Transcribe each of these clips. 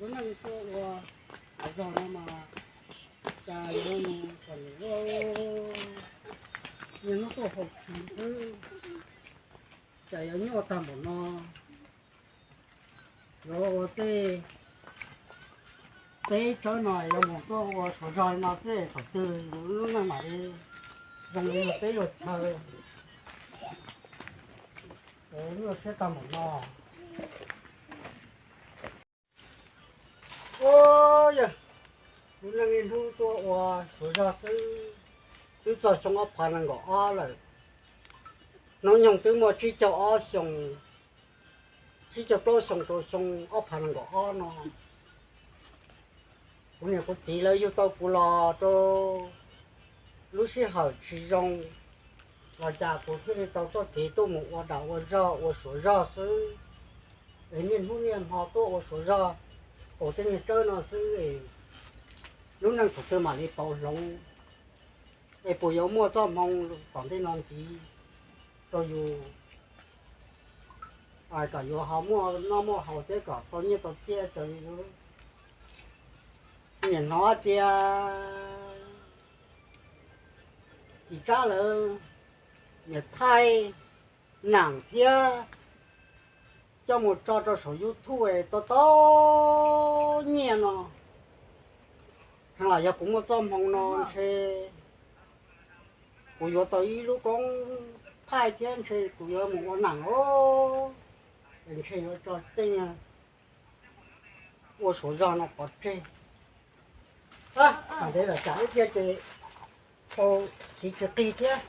Lub neej tuaj ua zog no mas cas yuav mus kom niaj hnub tuaj haus tshis xwb, cas yuav nyuaj tag npaum no. Yuav ua tej teb tsawb no yuav mus tuaj ua suav zog li no xwb, thaum twg lub neej mam li zoo li luag teb luag chaw, nyuaj siab tag npaum no. Ua yog lub neej niaj hnub tuaj ua suav zog xwb, twb txog xyoo ob phav nees nkaum ob lawm. Hnub nyoog twb muaj tsib caug ob xyoo, tsib caug plaub xyoo rau xyoo ob phav nees nkaum ob no, kuv niam kuv txiv lawv yug tau kuv los rau lub sij hawm tsis zoo, los cas kuv thiaj li tau txoj kev tuaj mus ua dag ua zog ua suav zog xwb. Es niaj hnub niaj hmo tuaj ua suav zog, haus tej niag tsawb no xwb, lub neej thaum twg mam li pauv hloov, es puas yuav muaj txoj hmoo tom ntej no ntxiv rau yus, kom yuav ho muaj noj muaj haus thiab kom tau nyiaj tau txiaj raws li yus. Niam hnov tias Ib Tsab lawv niam thaij nam thiab coj mus tso rau saum YouTube tau tau nyiaj no. Kheev lam yog kuv muaj txoj hmoo no ntshe kuv yuav tau ib lub koob thaij thiab ntshe kuv yuav mus ua nam os, ntshe yuav tso tej ua suav zog no pov tseg. Tam ntev lawm tsam ib pliag ces tau chiv tsis qig thiab.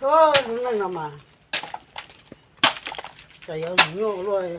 Lub neej no mas cas yuav mus nyuaj ua luaj,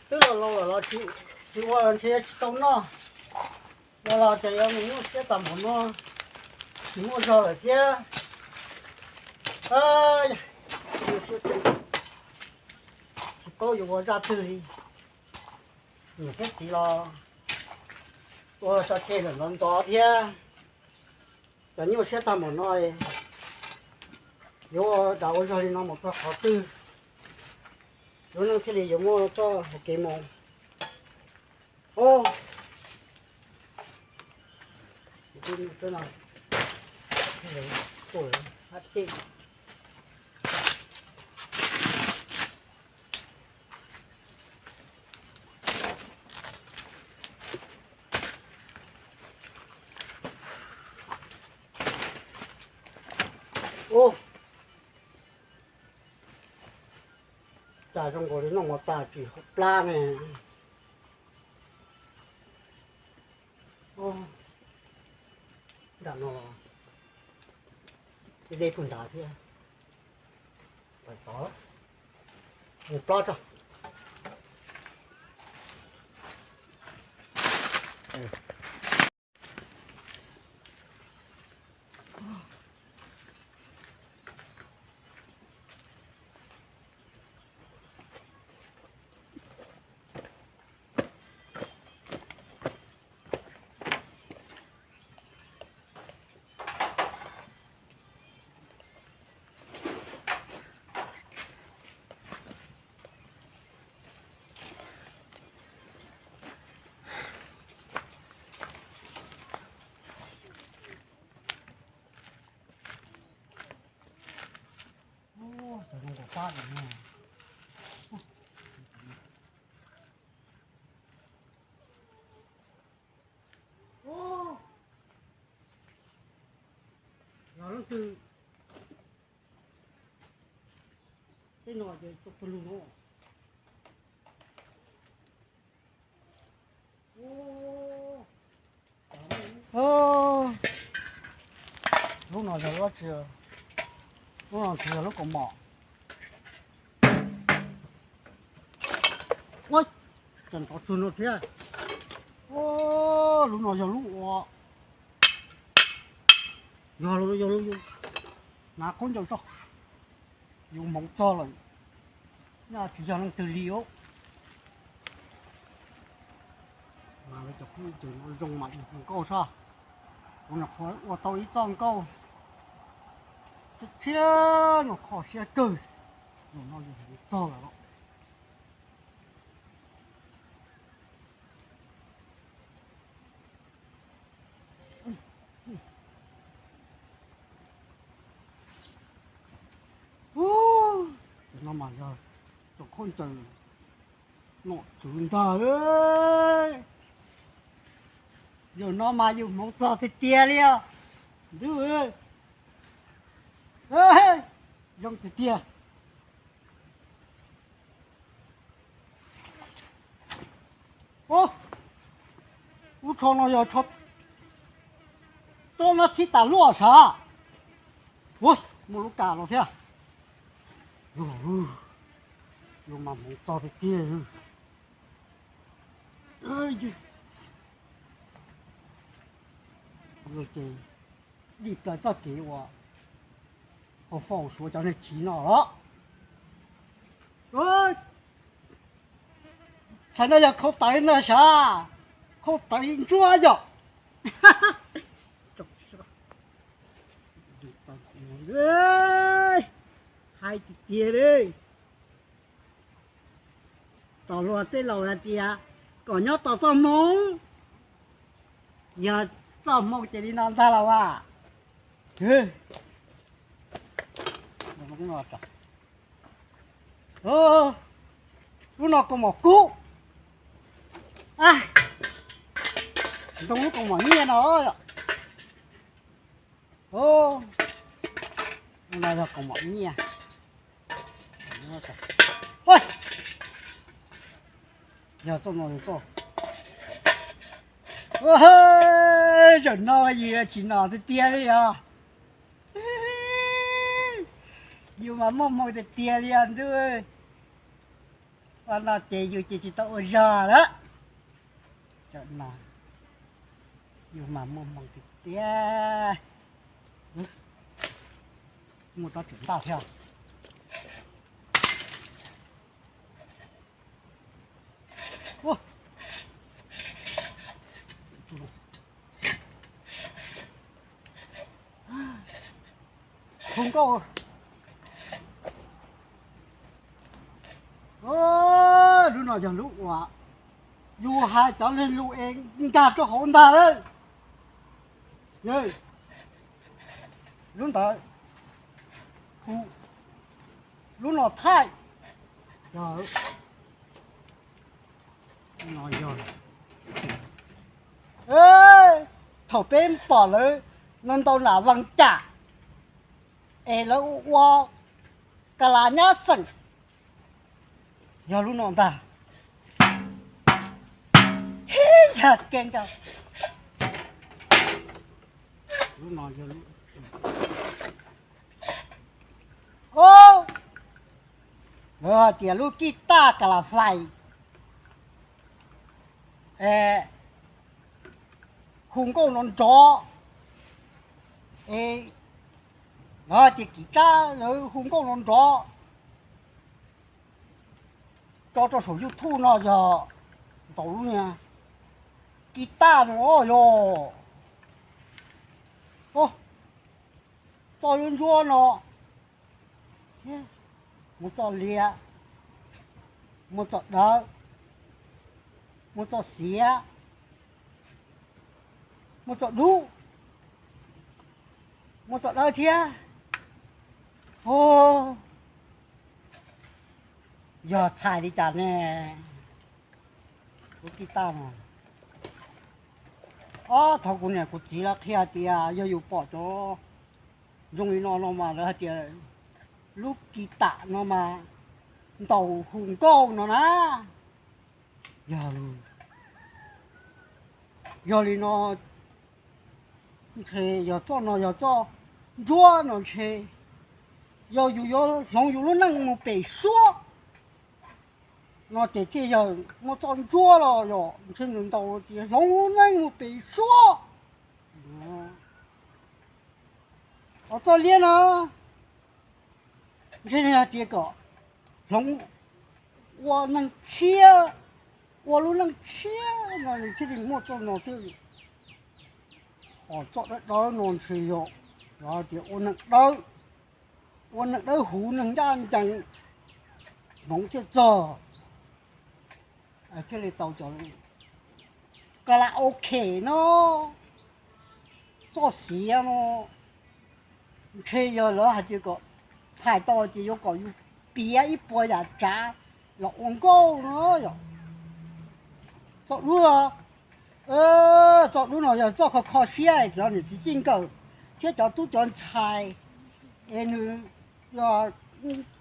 twb los laus lawm los tsis ua los ntshe yuav tsis tau noj, ua los cas yuav mus nyuaj siab tas npaum no, tsis muaj zog lawm thiab. Tsis paub yuav ua zaj twg li, niam thiab txiv los ua tso tseg lawm los ntxov thiab. Cas nyuaj siab tag npaum no, yuav ua dag ua zog li no mus txog qhov twg, lub neej thiaj li yuav muaj txoj hau kev mus. Ub, cas zoo nkaus li noj mov tas tsis hau plab ne. Nram no los deb puag nrad thiab. Mus plob tso. Yog leej twg tej no ces tau pawg lug no. Lub no yog lub tsi? Lub no tsis yog lub kaus mom. Ua, tseem tov tsug no thiab. Lub no yog lub ua, yog, yog lub, hnav khaub ncaws tso, yus hmoov txog lawm, nyaj tsis yog leej twg li os. Cov khaub ncaws no zoo mas yus hu nkauj soj, kuv nyuam qhuav ua tau ib txoj nkauj thiab thiab no kho siab kawg. Zaum no yus hu txog lawm los. Ub, no mas yog cov khaub ncaws nom tswv ntag. Zaum no mas yus hmoov txog tiag tiag li os ntuj. Zoo tiag tiag. Ub, lub tsho no yog tsho tob nab thib tas luaj sav. Ua, muaj lub kas los thiab. Yus mas hmoov txog tiag tiag. Ces dim plaws txoj kev uas hauv faus suav cov neeg chiv no los. Txhais no yog khau tawv ntag sav, khau tawv ntsuab yom. Hais tiag tiag li. Tos luag tej laus hais tias kom nyob tos txoj hmoo, yog txoj hmoo ces li no ntag los as. Lub no kaus mom kub, ntoo lub kaus mom nyiaj no. Lub no yog kaus mom nyiaj. Yog txoj no, zaum no yus tsis nom tiag tiag li os. Yus mas muaj hmoo tiag tiag li os ntuj. Ua no ces yus ces tsis tau ua zog lawm. Zaum no yus mas muaj hmoo tiag tiag. Muaj tsob tswm ntaj thiab. Hu nkauj. Lub no yog lub uas yus hais cov neeg lus es nkag rau hauv ntag lawm. Lub ntawd hu, lub no thaij. Thaum peb pom lawv ntau ntau nram Vaj Cam es lawv ua ua ka las nyab xeem, yog lub no ntag. Yog ke nkaus. Lawv hais tias lub kib taj ka las fais, hu nkauj no nrov, es lawv hais tias kib taj lawv hu nkauj no nrov. Tso rau saum YouTube no yog ntaus lub niag kib taj no yog txoj ntsuab no, muaj txoj liab, muaj txoj dawb, muaj txoj xiav, muaj txoj dub, muaj txoj dawb thiab. Yog txhais li cas ne? Lub kib taj no, ob thaum kuv niam kuv txiv lawv qhia tias yog yus pom cov zoo li no no mas lawv hais tias lub kib taj no mas ntaus hu nkauj no na. Yog, yog li no ntshe yog txoj no yog txoj ntsuab no ntshe yog yus yuav hloov yus lub neej mus pem suab no ces thiaj yog muaj txoj ntsuab los yog ntshe nws ntaus tias hloov lub neej mus pem suab. Ho txoj liab no ntshe nws hais tias kom hloov ua neeg tshiab, Ua lub neej tshiab no nws thiaj li muaj txoj no thiab. Os, txoj dawb dawb no ntshe yog, yog tias ua neeg dawb, ua neeg dawb huv neeg ncaj ncees, hmoov thiaj txog, thiaj li tau cov karaoke no, txoj xiav no, ntshe yog lawv hais tias kom txhais tau ces yuav kom yus piav ib puas yam tsav los ua nkauj no yom. Txoj dub, txoj dub no yog txoj kho kho siab cov niam txiv txij nkawm thiab cov tub cov ntxhais, es nws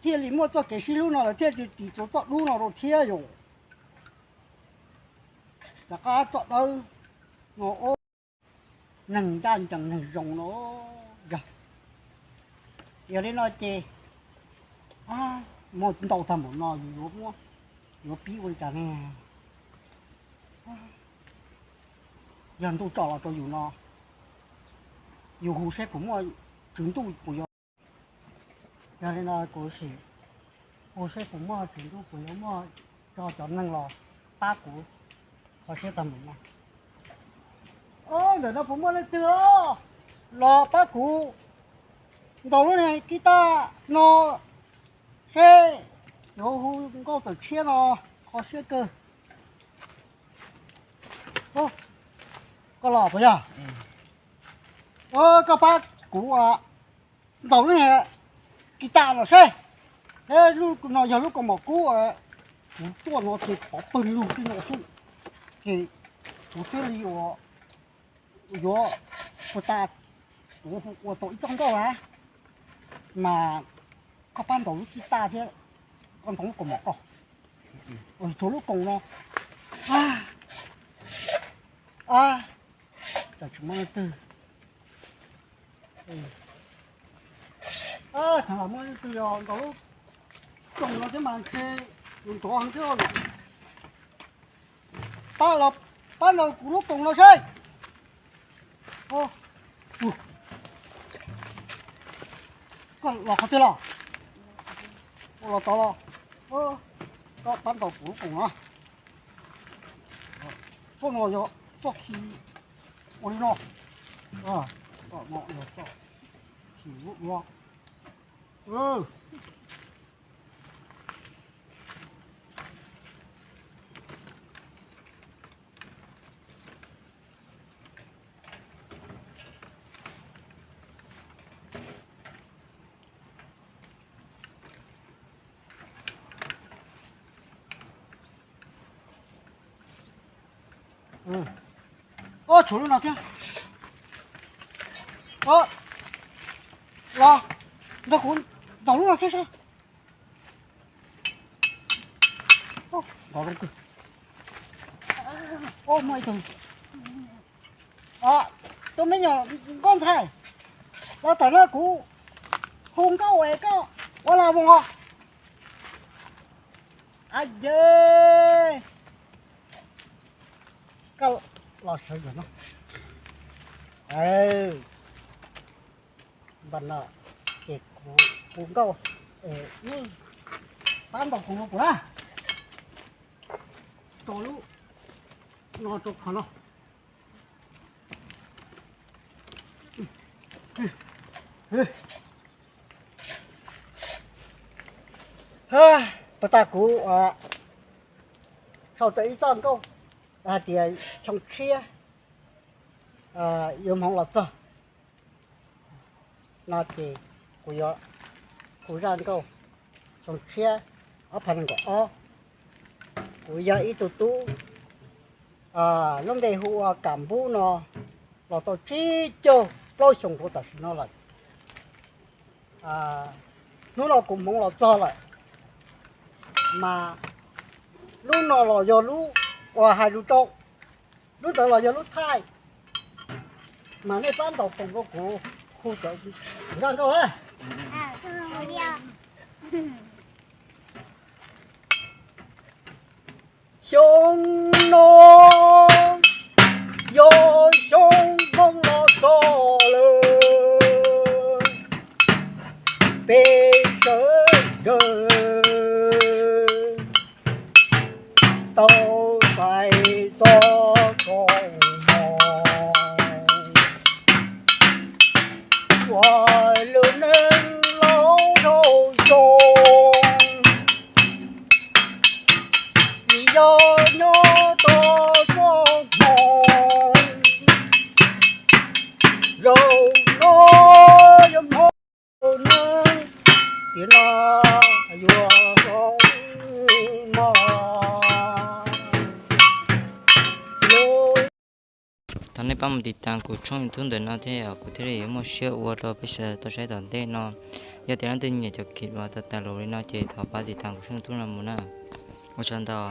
thiaj li muaj txoj kev sib hlub no lawv thiaj li tis txoj dub no rau thiab yom. Rov qab txoj dawb no, neeg ncaj ncees neeg zoo no yog. Yog li no ces muaj ntau tag npaum no yus yuav muab, yuav pib ua li cas ne? Yog ntuj tsom los rau yus no, yus hu seb puas muaj tswv ntuj puas yuav. Yog li no kuv sim hu seb puas muaj tswv ntuj puas yuav muaj tso cov neeg los pab kuv kho siab tag npaum no. Ntawm no puas muaj leej twg los pab kuv ntaus lub niag kib taj no seb yuav hu nkauj tawm tshiab no kho siab kawg. Koj los puas yog? Koj pab kuv ntaus lub niag kib taj no seb. Lub no yog lub kaus mom kub, kuv tuaj no ces pov pawg lug tij no xwb, ces kuv thiaj li ua, yuav ua tas, kuv ua tau ib txoj nkauj na, mas koj pab ntaus lub kib taj thiab koj ntaus lub kaus mom koj, tsuas lub koos no. Cas tsis muaj leej twg, tseem los muaj leej twg yog ntaus lub koos no thiab mas ntshe nws nrov heev thiab. Pab los, pab ntaus kuv lub koos no seb. Koj los qhov twg los? Ua los tod los. Koj pab ntaus kuv lub koos no. Txoj no yog txoj khi ua li no. Txoj no yog txoj khi ua ua. Tshuav lub no thiab. Los, nrog kuv ntaus lub no thiab seb. Nrov zoo kawg. Muaj ib tug, tus me nyuam nkauj ntxhais, los tawm no kuv hu nkauj es koj ua las voos os. Ab ye, koj los sawv ntawm no. Npaj no ces kuv hu nkauj, pab ntaus kuv no kuv na. Tso lub no rau qhov no. Puas tas kuv sau tau ib txoj nkauj hais tias xyoo tshiab yuav hmoov los txog no ces kuv yuav hu zaj nkauj xyoo tshiab ob phav nees nkaum ob. Kuv yog ib tug tub, lub npe hu ua Kam Npub no, los tau tsib caug plaub xyoos rau tam sim no lawm. Hnub no kuv hmoov los txog lawm, mas lub no los yog lub uas hais lus rau, lub ntawd los yog lub thaij, mas nej pab ntaus foom rau kuv, hu cov zaj nkauj na. Xyoo no yog xyoo hmoov los txog lawm, peb sawv daws tau Pais txog thaum no, ua lub neej laus rau zoo, vim yog nyob tau txoj hmoo, zaum no yog hmo neej, tiam no yuav zoo mog. Thov nej pab mus tiv tas kuv tshooj YouTube ntawm no thiab, kuv thiaj li yuav muaj siab ua rau peb sawv daws tau saib tom ntej no. Yog tias leej twg nyiam cov kis uas tau tas lus li no ces thov pab tiv tas kuv tshooj YouTube no mus na. Ua tsaug ntau.